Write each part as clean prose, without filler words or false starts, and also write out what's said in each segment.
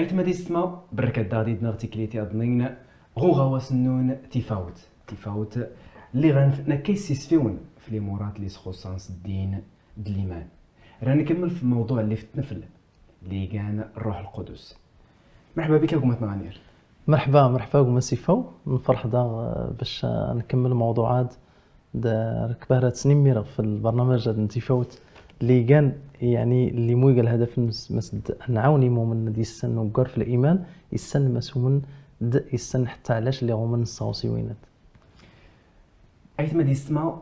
ايت ما ديستما بركة دادي دناغ تيكليتي اضنين غوغا وسنون تيفاوت تيفاوت اللي غنفنا كيسيسفيون في لي مورات لي سخوصانس الدين دليمان. رانا نكمل في الموضوع اللي في التنفل اللي كان الروح القدس. مرحبا بك قمة غنير. مرحبا مرحبا قمة سيفاو، نفرح دا باش نكمل موضوعات دا كبارات سنين ميرا في البرنامج هذا تيفاوت اللي كان يعني اللي مو الهدف مسد نعاوني مومن دي السن وقر في الايمان يسن مسومن يسن حتى علاش اللي هما نصاوسيوينات. ايت ما ديستما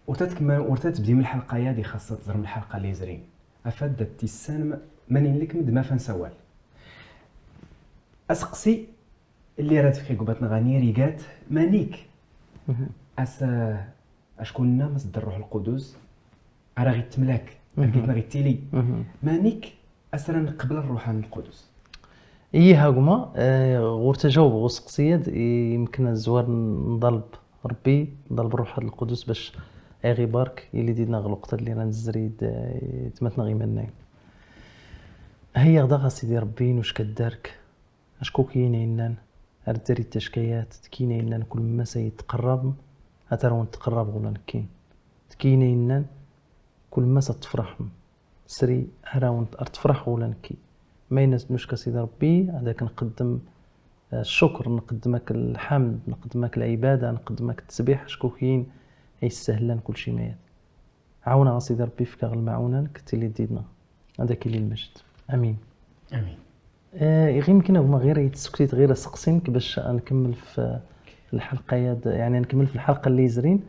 ورتتكمل ورتتبدي من الحلقة يادي خاصة تزر من الحلقة اللي زرين افاد تيسان ماني لك مد ما فنسوال اسقسي اللي رات في قبات غني ريقات مانيك اس اشكون مصدر الروح القدس راه غير تملاك غير غير تيلي مانيك اسرا نقبل الروح القدس. ايه هاكما غور تجاوب غور سقسيات يمكن الزوار نضلب ربي نضلب الروح القدس باش اغي بارك اللي دينا غلقت اللي راه نزريد تمتنا غي مناي. هيا غدا سيدي ربي نوش كدارك اشكو كاين عندنا اردري التشكيات تكينا عندنا كل ما سيتقرب اترون تقرب ولا نكين تكينا عندنا كل ما ستفرح سري اراون تفرح ولا نكي ما ينزلوش كسيدي ربي. هذاك نقدم الشكر نقدمك الحمد نقدمك العبادة نقدمك التسبيح شكو كاين يسهل لنا كل شيء ميات. عاونا سيدي ربي في كغ المعونة كنت اللي ديدنا هذاك اللي المجد. امين امين. غير يمكن هما غير يتسكتيت غير سقسينك باش نكمل في الحلقة يعني نكمل في الحلقة اللي زرين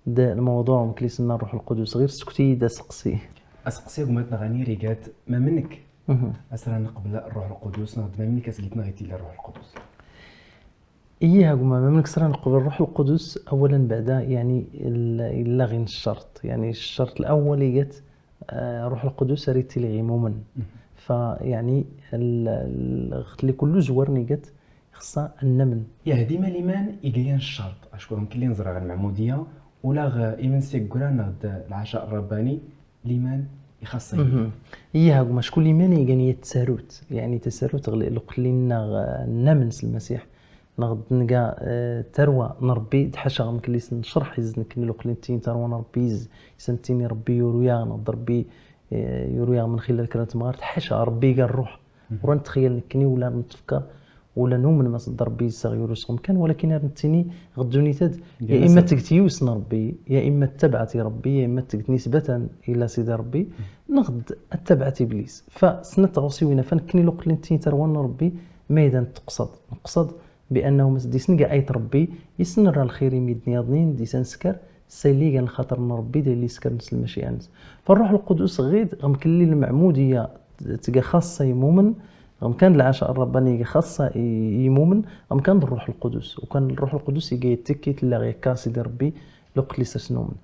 دا الموضوع مكليسنا الروح القدس. غير سكتي دا سقسي اسقسي وما غني ريقات ما منك اسرا نقبل الروح القدس نهض ما منك اسقيتنا غير تيلا الروح القدس. ايه هما ما منك سرا نقبل الروح القدس اولا بعدا يعني الا غير الشرط يعني الشرط الاول يات الروح القدس ريتي لي مومن فيعني اللي كل زوار نيقات خصها النمن يا ديما ليمان يجيان الشرط اشكون يمكن لي نزرع المعمودية ولا ايمن سيكوران العشاء الرباني ليمان يخصني. إيه هما شكون ليمان يجاني التساروت يعني تساروت الوقت اللي نمن المسيح نغد نلقى تروى نربي حاشا غمك اللي نشرح يزنك الوقت اللي تين تروى نربي سنتيني ربي يرويا نغد ربي يرويا من خلال كلمة مغارت حاشا ربي قال الروح ورا نتخيل نكني ولا نتفكر ولا نومن ما صدر ربي يسغ كان ولكن نتيني غدوني تاد يا اما تكتيوس ربي يا اما تبعتي ربي يا اما تكت نسبة الى سيدي ربي نغد اتبعت ابليس فسنة غوصيوينا فنكني الوقت اللي نتيني تروان ربي ميدان تقصد نقصد بانه مسديسن كاع ايت ربي يسنر الخير يمدني اظنين ديسان سكر سيلي كان الخاطر من ربي ديال اللي سكر نسل ماشي انس. فالروح القدس غيد غمكلي المعمودية تلقى خاصة يمومن غمكان العشاء الرباني خاصة يمومن غمكان الروح القدس وكان الروح القدس يجي يتكي لا غير كاسي ديال ربي الوقت اللي سرسنومن.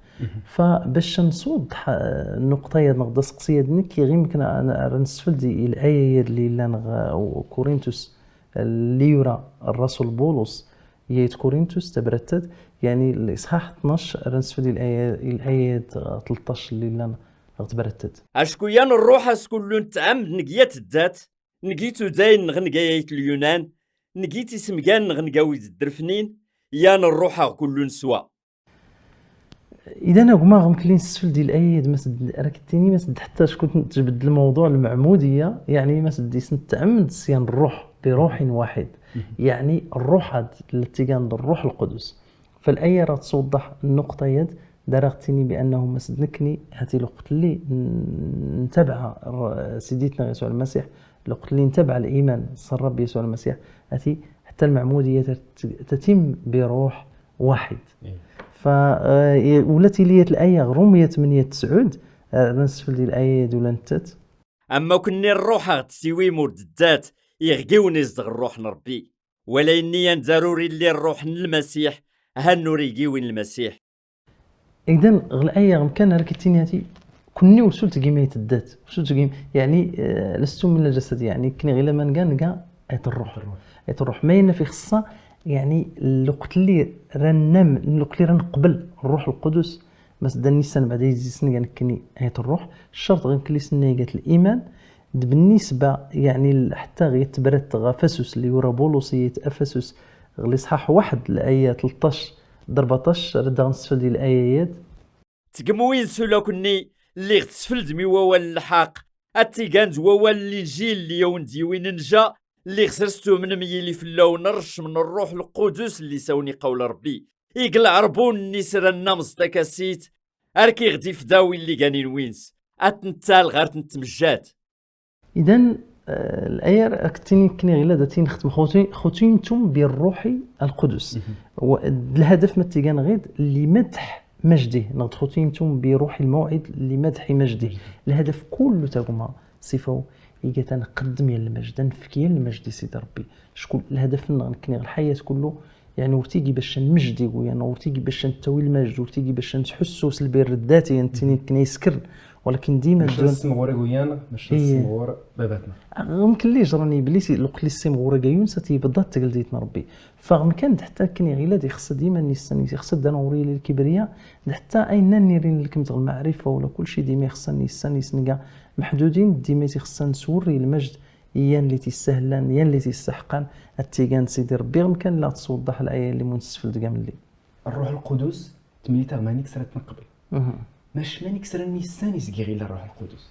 فباش نصوضح النقطة هي نغدا سقسيه دنك غير يمكن انا نسفل دي الايه اللي لا كورنثوس اللي يرى الرسول بولس يا كورنثوس تبرتت يعني الاصحاح 12 رنسفدي الايه 13 اللي لنا غتبرتت. اشكو يان الروح اسكلو نتعمد نقيات الذات نقيتو داين نغنقايت اليونان نقيتي سمكان نغنقاويد الدرفنين يان الروح كلو نسوا. اذا هما غمكلين السفل ديال الايه ما سد راك تيني ما سد حتى شكون تجبد الموضوع المعمودية يعني ما سد تعمد سيان الروح بروح واحد يعني الروح التي كان الروح القدس. فالاية راه توضح النقطة يد درغتني بانه ما سدنكني هاتي الوقت اللي نتبع سيدتنا يسوع المسيح الوقت اللي نتبع الايمان صار الرب يسوع المسيح هاتي حتى المعمودية تتم بروح واحد. ف ولات لي الايه رومية 8:9 نسفل ديال الايه دولا نتات اما كني الروح غتسيوي مورد الذات يغيوني زدغ الروح نربي ولا إني ضروري اللي الروح المسيح هالنوريجي وين المسيح. اذا الايه غمكان راك تيني كني وصلت قيمة الذات وصلت قيمة يعني لست من الجسد يعني كني غير ما نلقى نلقى ايت الروح ايت الروح ما في خصه يعني الوقت اللي رنم الوقت اللي رنقبل الروح القدس بس دا النسان بعد يزيد سن يعني كني ايت الروح الشرط غير كلي سنة قالت الايمان بالنسبة يعني حتى غير تبرت غافسوس اللي يورا بولوسية افسس غلي صحاح واحد الايه 13 14 رد غنستفد ديال الايات تقموين سولا كني اللي غتسفل دمي ووال الحق اتيغان ووال الانجيل اللي يوم ديوين نجا اللي خسرتو من ميلي في اللون نرش من الروح القدس اللي ساوني قول ربي يقلع عربون النسر النمز تكاسيت اركي غدي فداوي اللي كانين وينس اتنتال غير تنتمجات. اذا الايه كتيني كني غير داتي نختم ختمتم بالروح القدس. الهدف ما تيغان غير لمدح مجده، نغد ختمتم بروح الموعد لمدح مجده. الهدف كله تاعما صفو إيجا نقدم يا المجد نفكي المجد سيدي ربي. شكون الهدف نكني الحياة كله يعني ورتيجي باش نمجدي يعني ورتيجي باش نتوي المجد ورتيجي باش نحسو البر الذاتي يعني كني يسكر، ولكن ديما مش السمغور غويان مش السمغور باباتنا ممكن لي جراني بليس لوقت لي السمغور كايون ستيبدا تقلديتنا ربي. فغم كان حتى كني غيلا خص ديما نيسان خص دانوري الكبرياء حتى اين نيرين لكم المعرفة ولا كل شيء ديما خص نيسان نيسان محدودين ديما خصنا نسوري المجد يان اللي تيستاهلان يان اللي تيستحقان التيغان سيدي ربي. غم كان لا توضح الايه اللي منسفل كاع ملي الروح القدس تمليتا مانيك سرات من قبل ماش مانيك سرا نيسان يسكي غير الروح القدس.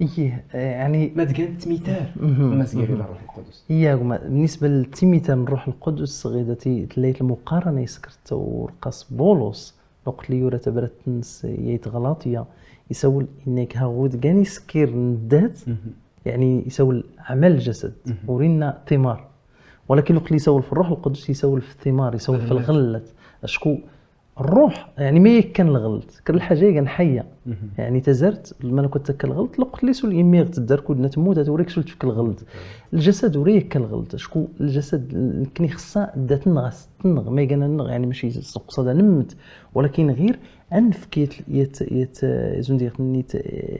ايه يعني ما تكان تميتار ما سكي غير الروح القدس. إيه بالنسبة للتيميتار الروح القدس غير تلاقيت المقارنة يسكرت ورقص بولس وقت اللي يورا تبرت تنس يتغلاطيه يسول انك هاود كان يسكر الذات يعني يسول اعمال الجسد ورينا ثمار، ولكن الوقت اللي يسول في الروح القدس يسول في الثمار يسول في الغلة. اشكو الروح يعني ما كان الغلط كل حاجة كان حيه يعني تزرت لما كنت تاكل الغلط الوقت اللي سول يميغ تدار كنا تموت توريك سول تفك الغلط. الجسد وريك كان الغلط شكو الجسد كني خصها دات نغس تنغ ما كان النغ يعني ماشي قصاد نمت، ولكن غير انف كيت يت زوندي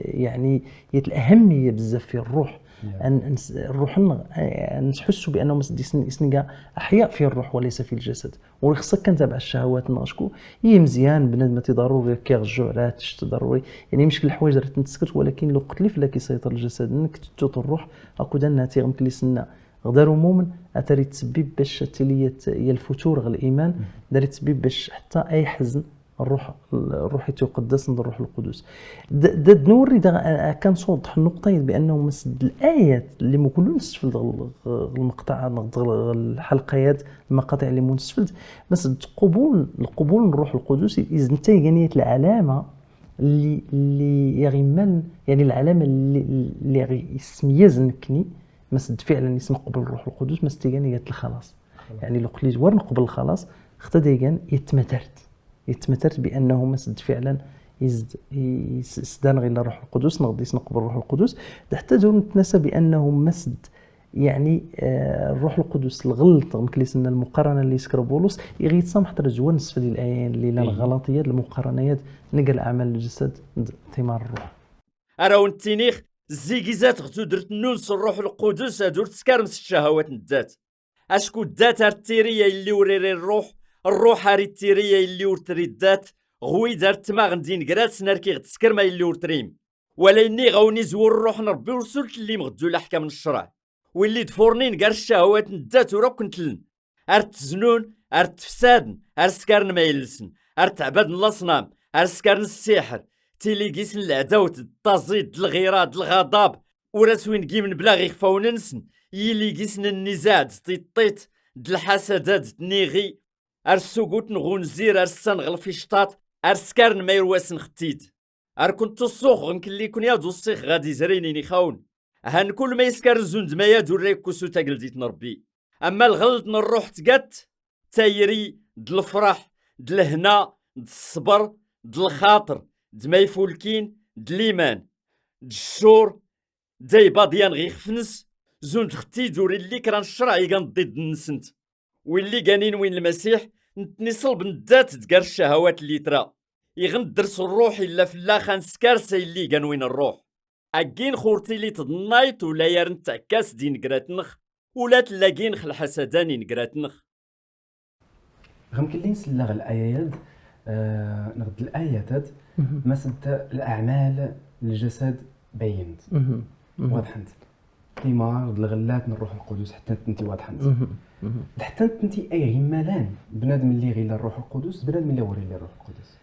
يعني يت الاهمية بزاف في الروح. ان الروح نحسوا بانه يسنقا احياء في الروح وليس في الجسد. وخصك كنتابع الشهوات ناشكو هي مزيان بنادم تيضروري كيرجع على تشت ضروري يعني مش كل الحوايج راه تنتسكت، ولكن الوقت اللي فلا كيسيطر الجسد انك تتوت الروح اكو دنا تيغم كلي سنة غدار مؤمن اتري تسبب باش تليت هي الفتور غير الايمان داري تسبب باش حتى اي حزن الروح يتقدس من الروح القدس. د نوري دا كنصوضح النقطة بانه مسد الايات اللي ما كلهم نستفد المقطع الحلقات المقاطع اللي منستفد مسد القبول الروح القدس اذا انت يعني العلامة اللي يغمن يعني العلامة اللي يسميز نكني مسد فعلا اسم قبل الروح القدس مسد يعني الخلاص. يعني لو قلت ور نقبل الخلاص ختا ديغان يتمترت بانه مسد فعلا يزد يسدان غير الروح القدس نغدي نقبل الروح القدس حتى زون نتناسى بانه مسد يعني الروح القدس الغلط مكليسنا المقارنة اللي سكر بولس يغي تسامح ترى جوان نصف ديال الايين اللي لا الغلطيات المقارنيات نقل اعمال الجسد ثمار الروح. اراون التينيخ الزيكيزات غتو درت نونس الروح القدس هادو تسكرمس الشهوات الذات اشكو الذات التيريه اللي وريري الروح هاري التيريه اللي ورتري الذات غوي دار تما غندي نكرات ناركي غتسكر ما اللي ورتريم ولا اني غاوني زور الروح نربي ورسولت اللي مغدو الاحكام الشرع واللي دفورني نكار الشهوات الذات ورا كنتلن ارت زنون ارت فساد ارسكارن ما يلسن ارت عباد الاصنام ارسكارن السحر تيليكيس العداوت التزيد الغيرة الغضب وراسوين كي من بلا غيخفاو ننسن يليكيسن النزاع تيطيط د الحسدات نيغي ارسوكوت نغونزير ارسان غلفي شطاط ارسكارن ما يرواسن ختيت اركنت السوق غنكلي كون يا السيخ غادي زريني خاون هان كل ما يسكر زوند ما يدور ريكوسو تاقلديت نربي اما الغلط نروح تقات تايري د الفرح د الهنا د الصبر د الخاطر د ما يفولكين د ليمان د الشور داي باضيان غي خفنس زوند ختي دوري اللي كران الشرع يغان ضد النسنت واللي كانين وين المسيح نتني صلب الذات تقار الشهوات اللي ترى يغن درس الروح الا في اللاخان سكارسه اللي كان وين الروح اكين خورتي اللي تضنايت ولا يرن تعكاس دين كراتنخ ولا تلاقين خل حسداني نكراتنخ. غمكن لي نسلغ الايات نغد الايات مسد الاعمال الجسد بينت واضحنت ثمار الغلات من الروح القدس حتى انت واضحنت حتى انت اي غمالان بنادم اللي غير الروح القدس، بنادم اللي وري الروح القدس.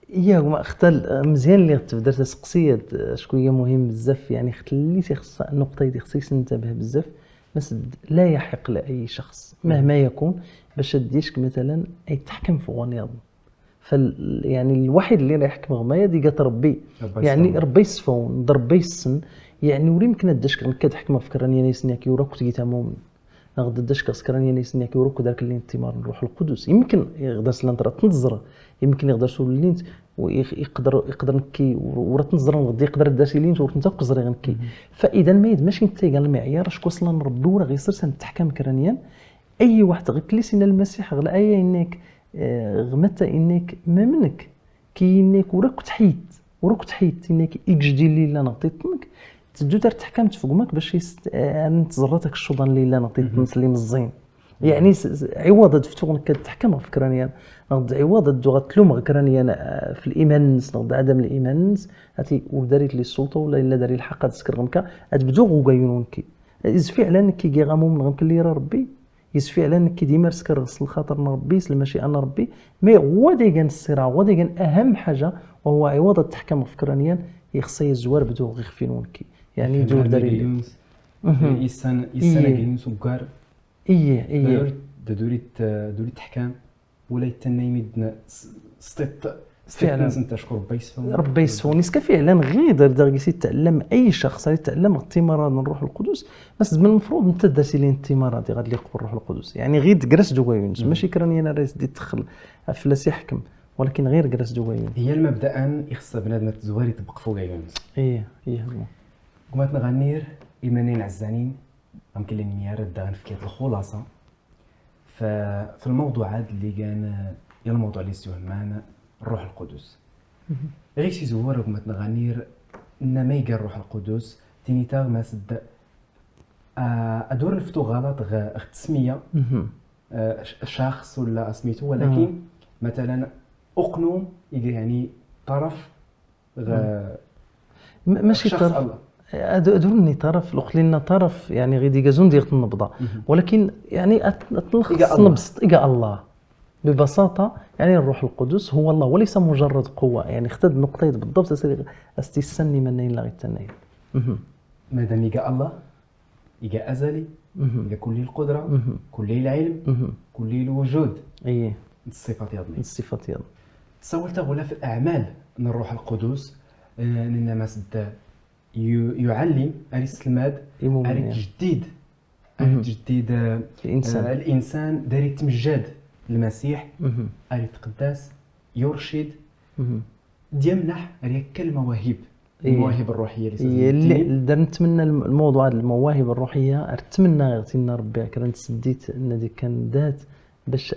يا ما اختل مزيان اللي تبدا تسقسيه شكون هي مهم بزاف، يعني اختل تيخص النقطة دي خصك تنتبه بزاف. بس لا يحق لاي شخص مهما يكون باش ديشك مثلا يتحكم في غنيض، فال يعني الوحيد اللي راه يحكم غمايا دي قات ربي، يعني ربي يصفون ربي يسن، يعني وري يمكن داشك كتحكم في كرانيا نيسنيا كي وراك كنت مؤمن نغدا داشك سكرانيا نيسنيا كي وراك داك اللي انتمار نروح القدس، يمكن يقدر سلان تنزر، يمكن يقدر سولينت ويقدر يقدر نكي ورا تنزر غدي يقدر داسي لينت ورا انت قزري غنكي. فاذا ما ماشي انت قال المعيار شكون وصلنا ربي ورا غيصير تنتحكم كرانيا اي واحد غير كليسينا المسيح غلا اي انك غمت انك ما منك كي انك وراك تحيت وراك تحيت انك اكجدي اللي لا نعطيتنك تدو دار تحكمت فوق باش نتزرتك الشوطان اللي لا نعطيت نسلم الزين، يعني عوض دفتو كتحكم في كرانيا نغد عوض دو غتلوم غكرانيا في الايمان نس نغد عدم الايمان نس هاتي وداريت لي السلطة ولا الا داري الحق تسكر غمكا تبدو غوغايونكي از فعلا كي كي غامو من غمك اللي راه ربي يس فعلا كي ديما سكر غسل الخاطر من ربي ماشي انا ربي مي هو ديغان الصراع هو ديغان اهم حاجة وهو عوض التحكم في كرانيا يخص الزوار بدو غير فينونكي يعني دور داري يسان يسان سكر ايه ايه دوري دوري تحكام ولا يتنايمد ستيت فعلا انت شكون ربي يسفون ربي يسفون اسكا فعلا غير دار دار يتعلم اي شخص يتعلم الثمار من الروح القدس بس من المفروض انت داسي لين الثمار هذه غادي يقبل الروح القدس، يعني غير تجرس دوا يونس ماشي كراني انا رئيس دي تدخل فلاس يحكم ولكن غير جرس دوا يونس هي المبدا يخص بنادم التزوار يطبق فوق يونس. ايه ايه قمت نغنير ايمانين عزانين يمكن لي نيار دا نفكيت الخلاصة ففي الموضوعات اللي كان يا الموضوع اللي سيهمان الروح القدس غير شي زوار قمت نغنير إن ما يقال الروح القدس تينيتا ما سد ادور نفتو غلط غ التسمية شخص ولا سميتو، ولكن مثلا اقنوم يعني طرف ماشي طرف الله ادورني طرف لنا طرف يعني غير ديكازون ديال النبضه، ولكن يعني تلخص نبسط إيكا الله ببساطة، يعني الروح القدس هو الله وليس مجرد قوة، يعني اختد نقطة بالضبط استسني من لا غير مادام إيكا الله إيكا ازلي إيكا كل القدرة كل العلم كل الوجود ايه الصفات يضني الصفات يضني تصورت غلا في الاعمال من الروح القدس ننا سد يعلم اريس الماد اري تجديد اري تجديد الانسان الانسان داري تمجد المسيح اري تقداس يرشد ديمنح اري كل مواهب المواهب الروحية اللي در نتمنى الموضوع هذا المواهب الروحية نتمنى يعطينا ربي كرا تسديت ان ديك كان ذات باش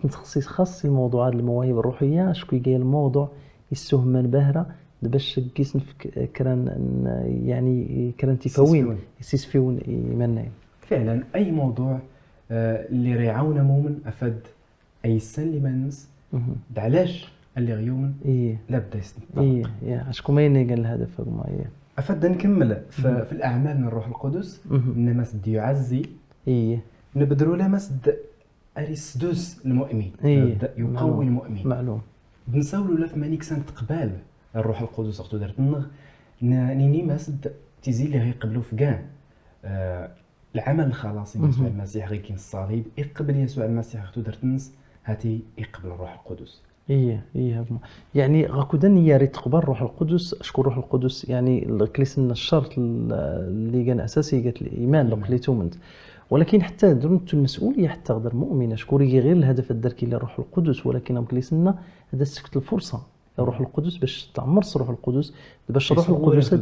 تخصيص خاص الموضوع هذا المواهب الروحية شكون كاين الموضوع يسوه باهره باش كيس نفك كران يعني كران تيفاوين يسيسفيون يمنعين فعلا اي موضوع اللي ريعاون مؤمن افد اي سن اللي منس علاش اللي غيومن إيه لا بدا يستنطق ايه يا شكون ما قال الهدف ما إيه افد نكمل في الاعمال من الروح القدس انما سد يعزي ايه نبدروا لا مسد اريسدوس المؤمن إيه يقوي المؤمن معلوم بنساولوا لا في مانيك سنت قبال الروح القدس اختو درت النغ نيني ما سد تيزي اللي غيقبلوا في كان العمل الخلاصي يسوع المسيح غير كاين الصليب يقبل يسوع المسيح اختو درت النس هاتي يقبل الروح القدس. ايه ايه يعني غاكودا يا ريت تقبل الروح القدس شكون الروح القدس يعني كليسنا الشرط اللي كان اساسي قالت الايمان لو قليتو ولكن حتى درت المسؤولية حتى غدر مؤمنة شكون غير الهدف الدركي للروح القدس ولكن كليسنا هذا سكت الفرصة الروح القدس باش تعمر الروح القدس باش الروح القدس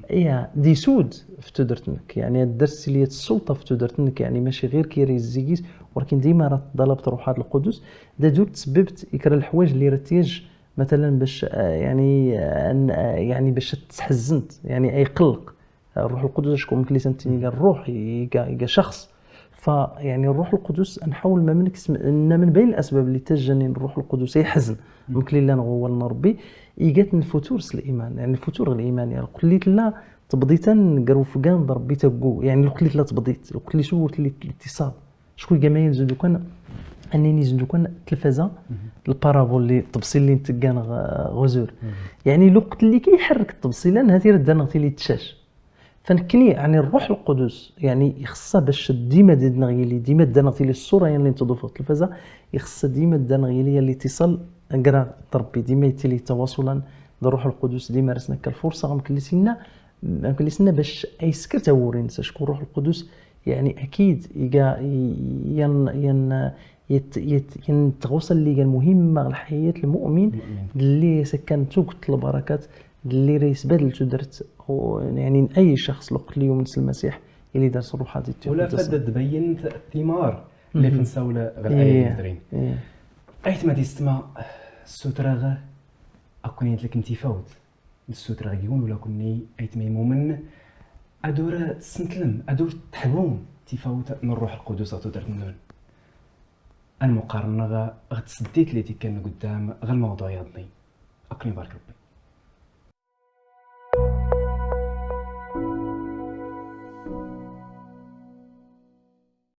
ايه دي سود في تدرتنك يعني الدرس اللي السلطة في تدرتنك يعني ماشي غير كيري الزيكيس ولكن ديما راه طلبت روح القدس دا دوك تسببت يكرا الحوايج اللي رتيج مثلا باش يعني يعني باش تحزنت يعني اي قلق الروح القدس شكون ممكن لي الروح يلقى شخص. فيعني الروح القدس نحاول ما منك ان من بين الاسباب اللي تجني الروح القدس يحزن ممكن لا هو ربي إيجات الفتور الايمان، يعني الفتور الايمان، يعني قلت لا تبضيتا نقرو فكان ربي تاكو، يعني قلت لا تبضيت قلت لي شو الاتصال شكون كما ينزل كان انني زندو كان التلفازه ال parabole اللي التبصيل اللي نتكان غزور، يعني الوقت اللي كيحرك التبصيل هذه راه نغتي لي تشاش. فنكني يعني الروح القدس يعني يخصها باش ديما دينا ديما دانا لي الصورة يعني اللي تضوف التلفازه، يخصها ديما دانا لي الاتصال كرا ربي ديما يتلي تواصلا الروح القدس ديما رسنا كالفرصه غنكلسينا غنكلسنا باش ايسكر تاورين شكون الروح القدس، يعني اكيد يا ين ين يت يت ينتغوصل اللي كان مهمة الحياة المؤمن اللي سكن توقت البركات اللي ريس بدل تدرت يعني اي شخص لقت اليوم المسيح اللي دارس الروح هذه ولا فدد بينت الثمار اللي فنساولا غير اي درين ايت ما تيستما الستراغ اكوني لك انتفاوت الستراغ يون ولا كوني ايت ميمومن ادور تسنتلم ادور تحبون تفاوت من الروح القدس تودرت النون المقارنة غتسديت لي كان قدام غير الموضوع يضني اقني بارك ربي.